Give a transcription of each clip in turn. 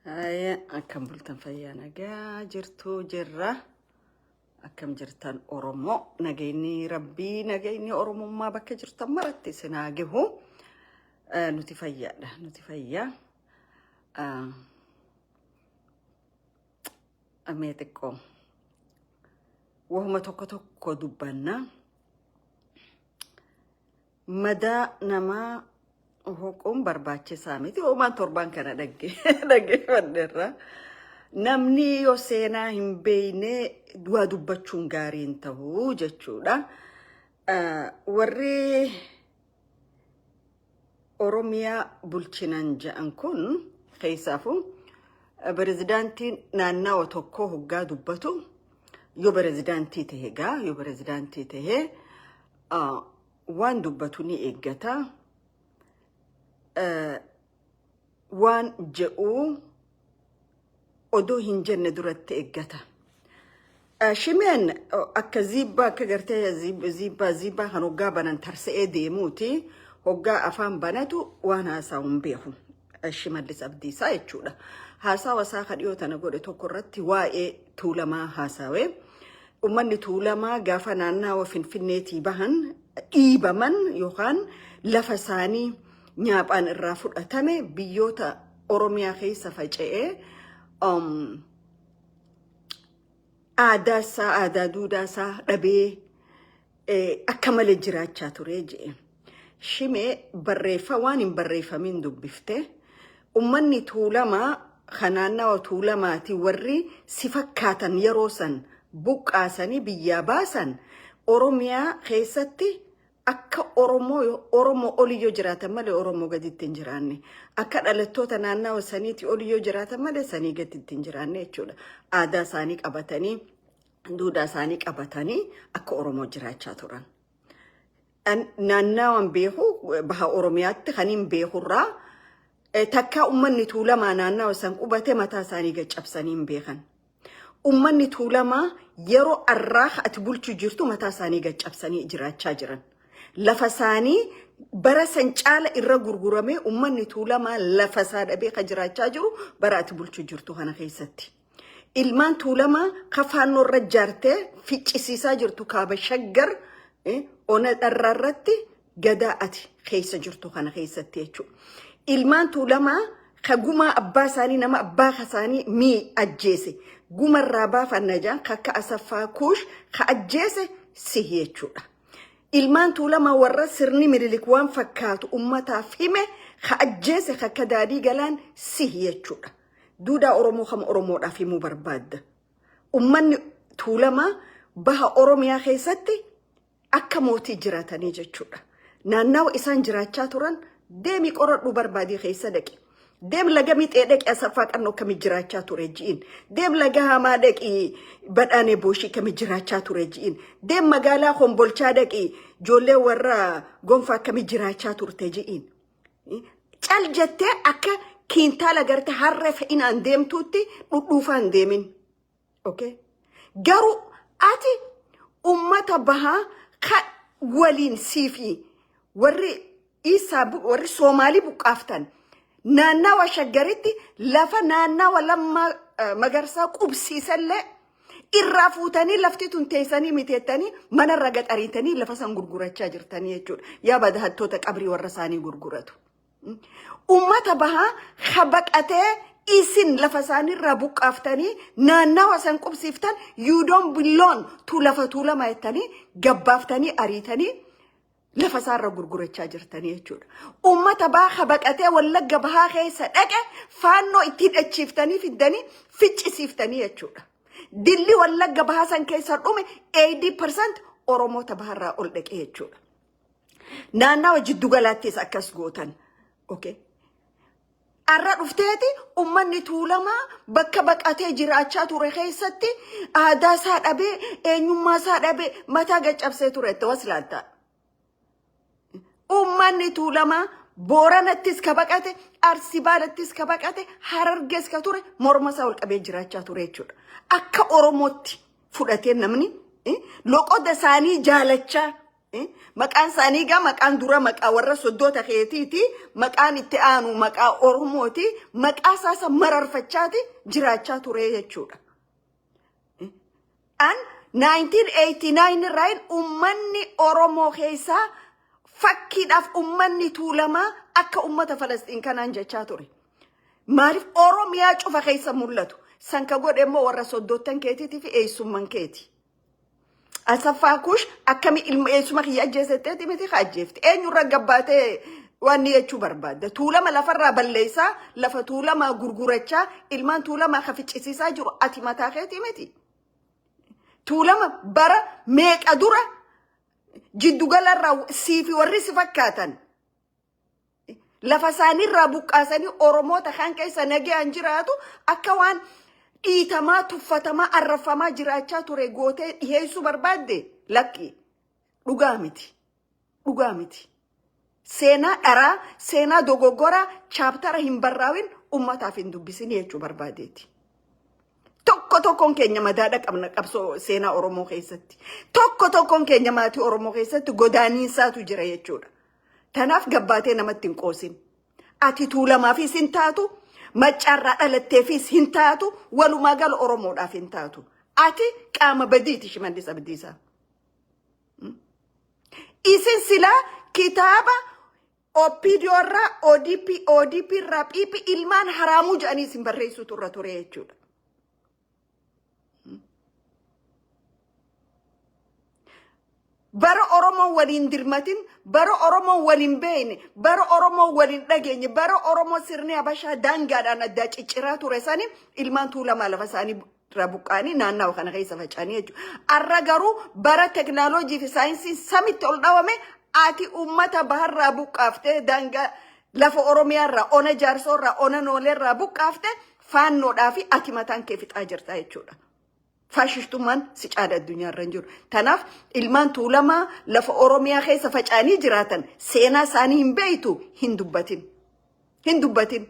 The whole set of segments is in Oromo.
Haaya, akkam bultan? Fayyaa nagaa jirtu jirra. Akkam jirtan Oromoo? Nageenyi Rabbii, nageenyi Oromummaa bakka jirtan maratti isin haa gahu. Nuti fayyaadha, nuti fayyaa. Mee xiqqoo wahuma tokko tokko dubbanna. Madaa namaa hoquun barbaachisaa miti. Homaan torbaan kana dhaggeeffadheerra. Namni yoo seenaa hin beekne waa dubbachuun gaarii hin ta'u jechuudha. Warri Oromiyaa bulchinan jedhan kun, keessaafuu pirezidaantiin naannawa tokkoo hoggaa dubbatu, yoo pirezidaantii ta'e gaa, yoo pirezidaantii ta'e waan dubbatu ni eeggata. Waan je'uu odoo hin jenne duratti eeggata. Shimeen akka ziibbaa, akka gartee ziibbaa kan hoggaa banan tarsa'ee deemuuti. Hoggaa afaan banatu waan haasa'u hin beeku. Shimallis Abdiisaa jechuudha. Haasawa isaa ka dhiyoo tana godhe tokko irratti waa'ee Tuulamaa haasawee. Uummanni Tuulamaa gaafa naannawa Finfinneetii bahan, dhiibaman yookaan lafa isaanii nyaaphaan irraa fudhatame, biyyoota Oromiyaa keessa faca'ee aadaa isaa, aadaa duudhaa isaa dhabee akka malee jiraachaa ture jedhe. Shimee, barreeffa waan hin barreeffamin dubbifte. Uummanni Tuulamaa kan naannawa Tuulamaati warri si fakkaatan yeroo san buqqaasanii biyyaa baasan, Oromiyaa keessatti akka Oromoo olii yoo jiraatan malee Oromoo gaditti hin jiraanne. Akka dhalattoota naannawa saniitii olii yoo jiraatan malee sanii gaditti hin jiraanne jechuudha. Aadaa isaanii qabatanii, duudhaa isaanii qabatanii akka Oromoo jiraachaa turan. Naannawaan beeku, baha Oromiyaatti kan hin beekurraa, takkaa uummanni Tuulamaa naannawa san qubate mataa isaanii gaccabsanii hin beekan. Uummanni Tuulamaa yeroo arraa ati bulchu jirtu mataa isaanii gaccabsanii jiraachaa jiran. Lafa isaanii bara san caala irra gurguramee, uummanni Tuulamaa lafa isaa dhabee kan jiraachaa jiru bara ati bulchu jirtu kana keessatti. Ilmaan Tuulamaa ka Faannoo irra ijaartee ficcisiisaa jirtu kaaba Shaggar, ona Dharraa irratti, gadaa ati keessa jirtu kana keessatti jechuudha. Ilmaan Tuulamaa ka gumaa abbaa isaanii, nama abbaa isaanii mii ajjeese gumarraa baafanna jaan, akka Asaffaa Kuush ka ajjeese sihi jechuudha. Ilmaan Tuulamaa warra sirni Minilik waan fakkaatu ummataaf hime ka ajjeese akka Daadii Galaan sihi jechuudha. Duudhaa Oromoo kam Oromoodhaaf himuu barbaadda? Ummanni Tuulamaa baha Oromiyaa keessatti akka mootii jiraatanii jechuudha. Naannawa isaan jiraachaa turan deemi qoradhu, barbaadii keessa dhaqi. Deem laga Mixee dhaqi, Asaffaa Qannoo akkamii jiraachaa ture ji'in. Deem laga Hamaa dhaqi, Badhaanee Booshii akkamii jiraachaa ture ji'in. Deem magaalaa Kombolchaa dhaqi, ijoollee warra Gonfaa akkamii jiraachaa turte ji'in. Cal jettee akka kiintaala garte harree fe'inaan deemtuutti dhudhuufaan deemin. Okay? Garuu ati ummata bahaa ka waliin siifi warri isaa, warri Soomaalii buqqaaftan, naannawa Shaggaritti lafa naannawa Lammaa Magarsaa qubsiisallee irraa fuutanii, lafti tun teessanii miteettanii, manarra gaxariitanii lafa san gurgurachaa jirtanii jechuudha. Yaa badahattoota qabrii warra isaanii gurguratu. Ummata bahaa ka baqatee isin lafa isaaniirraa buqqaaftanii naannawa san qubsiiftan, you don't belong to lafa Tuulamaa jettanii gabbaaftanii ariitanii lafa isaarra gurgurachaa jirtanii jechuudha. Ummata bahaa ka baqatee Wallagga Bahaa keessa dhaqe Faannoo itti hidhachiiftanii fiddanii ficcisiiftanii jechuudha. Dilli Wallagga Bahaa san keessa dhume 80% Oromoota baharraa ol dhaqe jechuudha. Naannawa jiddugalaattis akkas gootan. Okay. Arra dhufteeti uummanni Tuulamaa bakka baqatee jiraachaa ture keessatti aadaa isaa dhabee, eenyummaa isaa dhabee, mataa gaccabsee ture itti waslaaltaa. Uummanni Tuulamaa Booranattis ka baqate, Arsii Baalattis ka baqate, Harargees ka ture morma isaa ol qabee jiraachaa ture jechuudha. Akka Oromootti fudhatee namni loqoda isaanii jaalachaa. Maqaan isaanii gaa maqaan dura maqaa warra soddoota keetiiti. Maqaan itti aanu maqaa Oromooti. Maqaa isaasa mararfachaati jiraachaa ture jechuudha. An 1989 irraayin ummanni Oromoo keessaa fakkiidhaaf ummanni Tuulamaa akka ummata Falasxiin kanaan jechaa ture. Maaliif Oromiyaa cufa keessa mul'atu? San ka godhe immoo warra soddoottan keetiitii fi eessumman keeti. Asaffaa Kuush akkami ilma eessuma kiyya ajjeesetteeti miti ka ajjeefte. Eenyurra gabbaatee waan ni jechuu barbaadda. Tuulama lafarraa balleessaa, lafa Tuulamaa gurgurachaa, ilmaan Tuulamaa ka ficcisiisaa jiru ati mataa keetii miti. Tuulama bara meeqa dura jiddugalarraa sii fi warri si fakkaatan lafa isaaniirraa buqqaasanii Oromoota kaan keessa nagayaan jiraatu akka waan dhiitamaa, tuffatamaa, arraffamaa jiraachaa ture gootee dhiheessuu barbaadde, lakki, dhugaa miti. Dhugaa miti. Seenaa dharaa, seenaa dogoggoraa, chapter hin barraawin, ummataaf hin dubbisin jechuu barbaadeeti. Tokko tokkoon keenya madaadha qabna qabsoo seenaa Oromoo keessatti. Tokko tokkoon keenya maatii Oromoo keessatti godaaniinsaatu jira jechuudha. Tanaaf gabbaatee namatti hin qoosin. Ati Tuulamaafis hin taatu, Maccaarraa dhalatteefis hin taatu, walumaa gala Oromoodhaaf hin taatu. Ati qaama badiiti, Shimallis Abdiisaa. Isin silaa kitaaba OPDO irraa ODP, ODP irraa PP, ilmaan haraamuu jedhanii isin barreessuutu irra ture jechuudha. Bara Oromoon waliin dirmatin, bara Oromoon waliin beekne, bara Oromoon waliin dhageenye, bara Oromoo sirni Habashaa daangaadhaan addaa cicciraa ture sani ilmaan Tuulamaa lafa isaanii irraa buqqa'anii naannawa kana keessa faca'anii jechuudha. Arra garuu bara teknooloojii fi saayinsiin samitti ol dhawame ati uummata baharraa buqqaaftee, daangaa lafa Oromiyaarraa, ona Jaarsoorraa, ona Nooleerraa buqqaaftee Faannoodhaa fi ati mataan kee fixaa jirta jechuudha. Faashishtummaan si caala addunyaa irra hin jiru. Tanaaf ilmaan Tuulamaa lafa Oromiyaa keessa faca'anii jiraatan seenaa isaanii hin beektu, hin dubbatin. Hin dubbatin.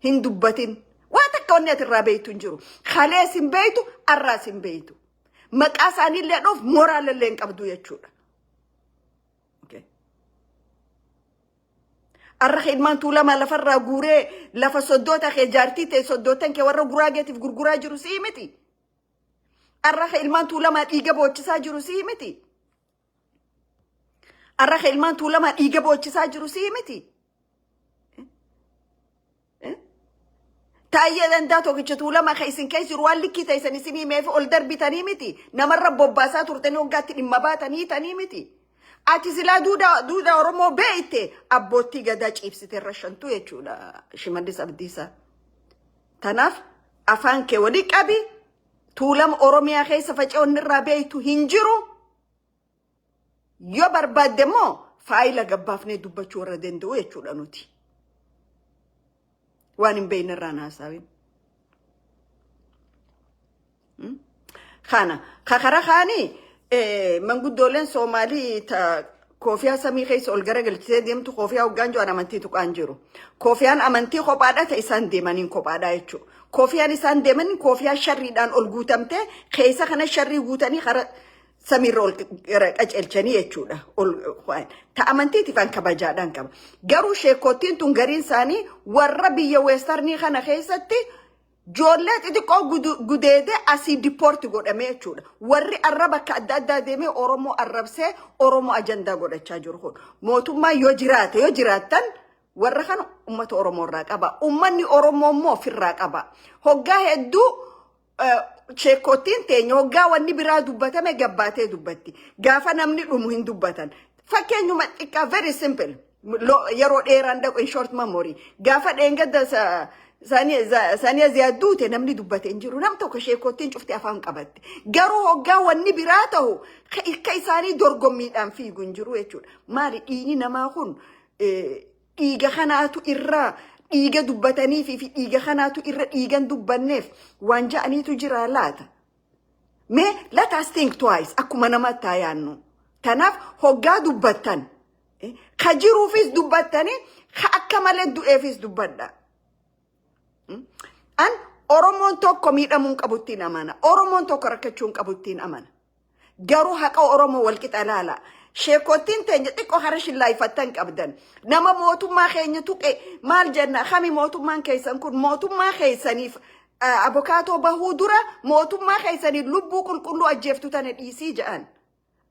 Hin dubbatin. Waa takka wanni ati irraa beektu hin jiru. Kalees hin beektu, arraas hin beektu. Maqaa isaanii illee dhuuf moraala illee hin qabdu jechuudha. Okay. Arra kee ilmaan Tuulamaa lafarraa guuree lafa soddoota kee, jaartii ta'e soddootan kee warra Guraageetiif gurguraa jiru sii miti. Arra kee ilmaan Tuulamaa dhiiga boochisaa jiru sii miti. Arra kee ilmaan Tuulamaa dhiiga boochisaa jiru sii miti. Taayyee Dandaa tokkicha Tuulamaa kan isin keessa jiru waan likkii ta'e san isin himeef ol darbitanii miti. Namarra bobbaasaa turtanii waggaatti dhimma baatanii tanii miti. Ati silaa duudhaa Oromoo beekte abboottii gadaa ciibsite irra shantu jechuudha, Shimallis Abdiisaa. Tanaaf afaan kee walii qabi. Tuulama Oromiyaa keessa faca'e onni irraa beektu hin jiru. Yoo barbaadde immoo faayila gabbaafnee dubbachuu warra danda'u jechuudha nuti. Waan hin beekne irraa haasawin. Kana kakara kaanii manguddooleen Soomaalii ta koofiyaa samii keessa ol garagalchitee deemtu, koofiyaa hoggaan jiru amantii tuqaan jiru. Koofiyaan amantii kophaadha, ta isaan deemaniin kophaadha jechuudha. Koofiyaan isaan deemaniin koofiyaa sharriidhaan ol guutamtee keessa kana sharrii guutanii kara samiirra ol gara qaceelchanii jechuudha. Ol ta amantiitiif an kabajaadhaan qaba. Garuu sheekottiin tun gariin isaanii warra biyya western kana keessatti ijoollee xixiqqoo gudeedee asii deport godhamee jechuudha. Warri arra bakka adda addaa deemee Oromoo arrabsee Oromoo ajandaa godhachaa jiru kun. Mootummaan yoo jiraate, yoo jiraattan, warra kana uummata Oromoo irraa qaba. Uummanni Oromoo immoo ofirraa qaba. Hoggaa hedduu sheekottiin teenya hoggaa wanni biraa dubbatame gabbaatee dubbatti. Gaafa namni dhumu hin dubbatan. Fakkeenyuma xiqqaa, very simple. Yeroo dheeraan dhaqu, in short memory. Gaafa dheengadda Saniya Ziyaad duute namni dubbate hin jiru. Nam tokko sheekottiin cufti afaan qabatte. Garuu hoggaa wanni biraa ta'u akka isaanii dorgommiidhaan fiigu hin jiru jechuudha. Maali, dhiigni namaa kun dhiiga kanaatu irraa dhiiga dubbatanii fi dhiiga kanaatu irra dhiigan dubbanneef waan ja'aniitu jira laata? Mee let us think twice, akkuma namatti haa yaannu. Tanaaf hoggaa dubbattan ka jiruufis dubbattanii, ka akka malee du'eefis dubbadha. An Oromoon tokko miidhamuu hin qabu ittiin amana. Oromoon tokko rakkachuu hin qabu ittiin amana. Garuu haqa Oromoo walqixa laala. Sheekottiin teenya xiqqoo hara shillaayifattan qabdan. Nama mootummaa keenya tuqe maal jenna? Kami mootummaan keessan kun? Mootummaa keessaniif abokaatoo bahuu dura mootummaa keessanii lubbuu qulqulluu ajjeeftu tana dhiisii jedhan.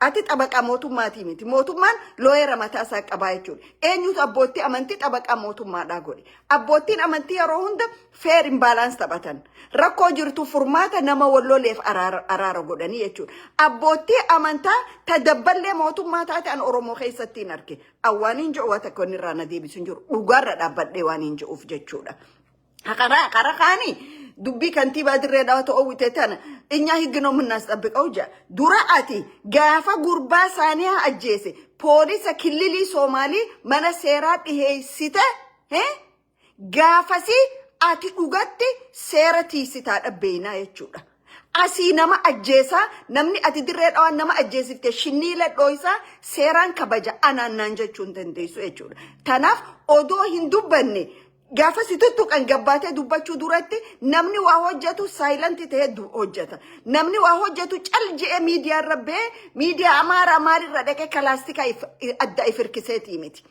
Ati xabaqaa mootummaatii miti. Mootummaan lawyer mataa isaa qabaa jechuudha. Eenyutu abbootii amantii xabaqaa mootummaadhaa godhe? Abbootiin amantii yeroo hunda fair and balance taphatan. Rakkoo jirtu furmaata nama walloleef araara godhanii jechuudha. Abbootii amantaa tadabballee mootummaa taate an Oromoo keessatti hin arge. Awwaan hin jiru, waan takka inni irraa na deebisu hin jiru. Dhugaarra dhaabbadhee waan hin jiruuf jechuudha. Karaa karaa kaanii dubbii kantiibaa Dirree Dhawaa ta'uu wite tana እኛ ህግ ነው የምናስጠብቀው ጃ dura. Ati gaafa gurbaa isaanii ajjeese poolisa killilii Soomaalii mana seeraa dhiheessite, gaafasii ati dhugatti seera tiisitaa dhabbeenaa jechuudha. Asii nama ajjeesaa, namni ati Dirree Dhawaan nama ajjeesifte shinniila dhooysaa seeraan kabaja anaannaan jechuu hin dandeessu jechuudha. Tanaaf odoo hin dubbanne gaafa si tuttuqan gabbaatee dubbachuu duratti namni waa hojjetu silent ta'ee hojjeta. Namni waa hojjetu cal je'ee miidiyaa irra ba'ee miidiyaa Amaaraa maalirra dhaqee kalaastika adda if hirkiseetii miti.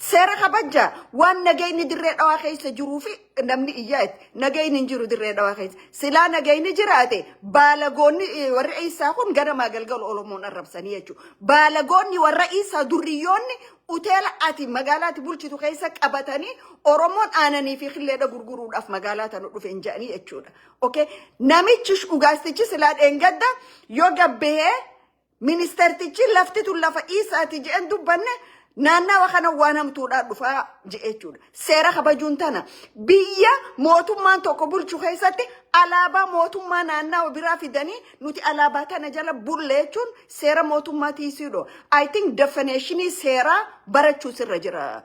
Seera kabajaa waan nagayni Dirree Dhawaa keessa jiruu fi namni iyyaa'etti nagayni hin jiru Dirree Dhawaa keessa. Silaa nagayni jiraate baalagoonni warra Isaa kun ganamaa galgala Oromoon arrabsanii jechuudha. Baalagoonni warra Isaa, durriyyoonni uteela ati magaalaatti bulchitu keessa qabatanii Oromoon aananii fi qilleedha gurguruudhaaf magaalaa tana dhufe hin jedhanii jechuudha. Okay? Namichi dhugaastichi silaa dheengadda yoo gabbahee ministeertichi lafti tun lafa Isaati jedhan dubbanne, naannawa kana waan hamtuudhaan dhufaa jedhe jechuudha. Seera kabajuun tana. Biyya mootummaan tokko bulchu keessatti alaabaa mootummaa naannawa biraa fidanii nuti alaabaa tana jala bulle jechuun seera mootummaa tiisiidho. I think definitionii seeraa barachuu sirra jira,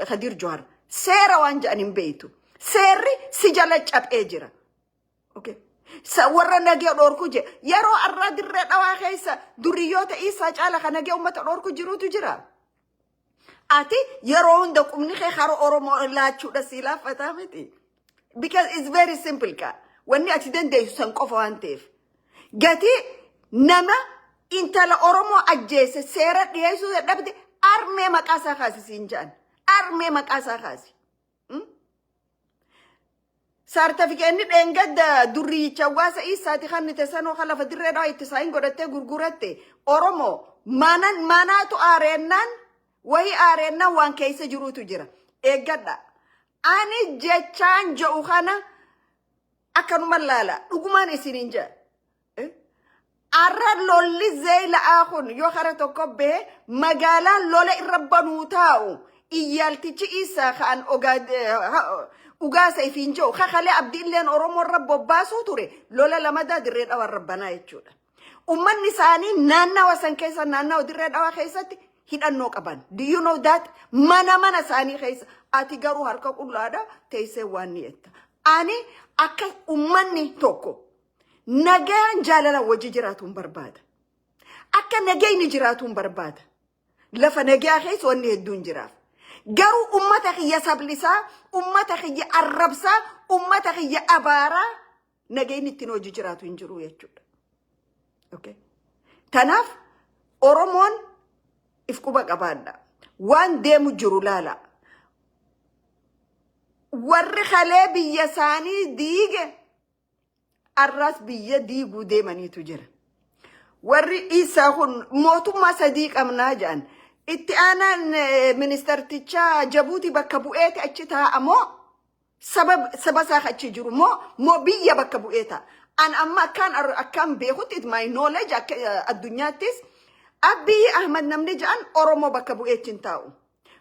Khadiir Johar. Seera waan jedhan hin beektu. Seerri si jala caphee jira. Okay. Warra nagee dhorku je yeroo arraa Dirree Dhawaa keessa duriyyoota Isaa caala kan nagee uummata dhorku jirutu jira. Ati yeroo hunda qubni kee hara Oromoo laachuudha si laaffataa miti. Because it's very simple ka. Wanni ati dandeessu san qofa waan ta'eef. Gatii nama intala Oromoo ajjeese seera dhiyeessuu dadhabde, armee maqaa isaa kaasi siin jedhan. Armee maqaa isaa kaasi. Saartafikeenni dheengadda durriyicha hawaasa Isaati kan nite sanoo kan lafa Dirree Dhawaa itti isaan godhattee gurguratte, Oromoo manan manaatu aareennaan wahii aareennaan waan keessa jirutu jira. Eeggadha. Ani jechaan jedhu kana akkanuma laala, dhugumaan isiniin jedha. Arra lolli zeela'aa kun yoo kara tokko bahe magaalaan lola irra banuu taa'u iyyaaltichi Isaa kan ugaasa ifiin jiru kakalee Abdiilleen Oromoo irra bobbaasuu ture lola lamadaa Dirree Dhawaa irra banaa jechuudha. Ummanni isaanii naannawa san keessa, naannawa Dirree Dhawaa keessatti hidhannoo qaban. Do you know that? Mana mana isaanii keessa ati garuu harka qullaadha teessee waan ni jetta. Ani akka ummanni tokko nagaan jaalala wajji jiraatuun barbaada. Akka nagayni jiraatuun barbaada. Lafa nagaa keessa wanni hedduun jiraaf. Garuu ummata kiyya sablisaa, ummata kiyya arrabsaa, ummata kiyya abaaraa nagayni ittiin hojii jiraatu hin jiru jechuudha. Okay. Tanaaf Oromoon if quba qabaadha. Waan deemu jiru laala. Warri kalee biyya isaanii diige arraas biyya diiguu deemaniitu jira. Warri Isaa kun mootummaa sadii qabnaa jedhan. Itti aanaan ministartichaa Jabuuti bakka bu'eeti achi taa'a moo saba isaa achi jiru moo biyya bakka bu'ee ta'a? An amma akkaan beekutti, it my knowledge, akka addunyaattis Abiy Ahmad namni jedhan Oromoo bakka bu'eechi hin taa'u.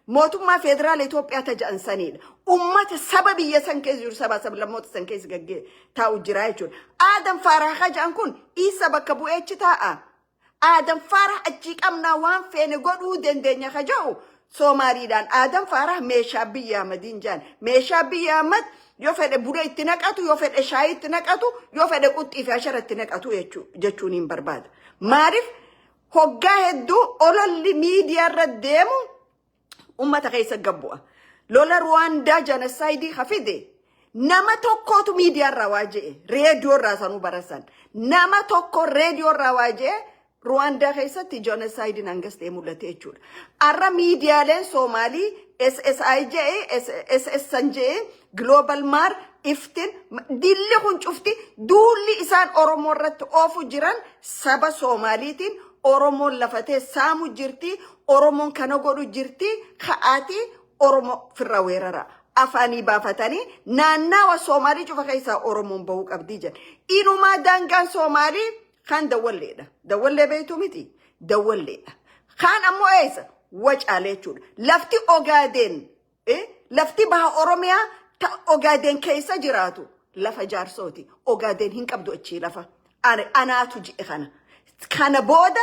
Mootummaa federaala Itoophiyaa ta jedhan sanidha. Ummata saba biyya san keessa jiru, saba sablammoota san keessa gaggee taa'u jira jechuudha. Aadam Faarahaa jedhan kun Isa bakka bu'eechi taa'a. Aadam Faarah achii qabnaa waan feene godhuu dandeenya ka jedhu Soomaaliidhaan Aadam Faarah meeshaa Biyya Ahmadiin jedhan. Meeshaa Biyya Ahmad yoo fedhe buna itti naqatu, yoo fedhe shaayii itti naqatu, yoo fedhe quxxii fi ashara itti naqatu jechuun hin barbaada. Maaliif hoggaa hedduu ololli miidiyaa irra deemu ummata keessa gabbu'a. Lola Ruwaandaa genocide hafide. Nama tokkootu miidiyaarraa waa je'e, reediyoorraa sanuu barasan. Nama tokko reediyoorraa waa je'e, Ruwaandaa keessatti genocide hangas ta'e mul'ate jechuudha. Har'a miidiyaaleen Soomaalii SSI je'e, SSN je'e, Global Mar, Iftin, dilli kun cufti duulli isaan Oromoo irratti oofu jiran saba Soomaaliitiin Oromoon lafatee saamu jirti, Oromoon kana godhu jirti, ka'aatii Oromoo firra weerara. Afaanii baafatanii naannawa Soomaalii cufa keessaa Oromoon bahuu qabdii jedha. Inumaa daangaan Soomaalii kaan Dawwalleedha. Dawwallee beektu miti? Dawwalleedha. Kaan ammoo eessa? Wacaalee jechuudha. Lafti Ogaadeen, lafti baha Oromiyaa ta Ogaadeen keessa jiraatu lafa Jaarsooti. Ogaadeen hin qabdu achii lafa. Anaatu ji'e kana. Kana booda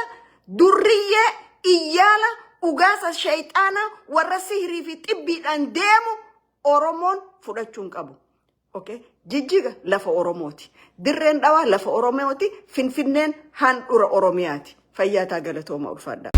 durriyyee iyyaala ugaasa shayxaana warra sihirii fi xibbiidhaan deemu Oromoon fudhachuu hin qabu. Okay? Jijjiga lafa Oromooti. Dirreen Dhawaa lafa Oromooti. Finfinneen handhura Oromiyaati. Fayyaataa, galatooma, ulfaadhaa.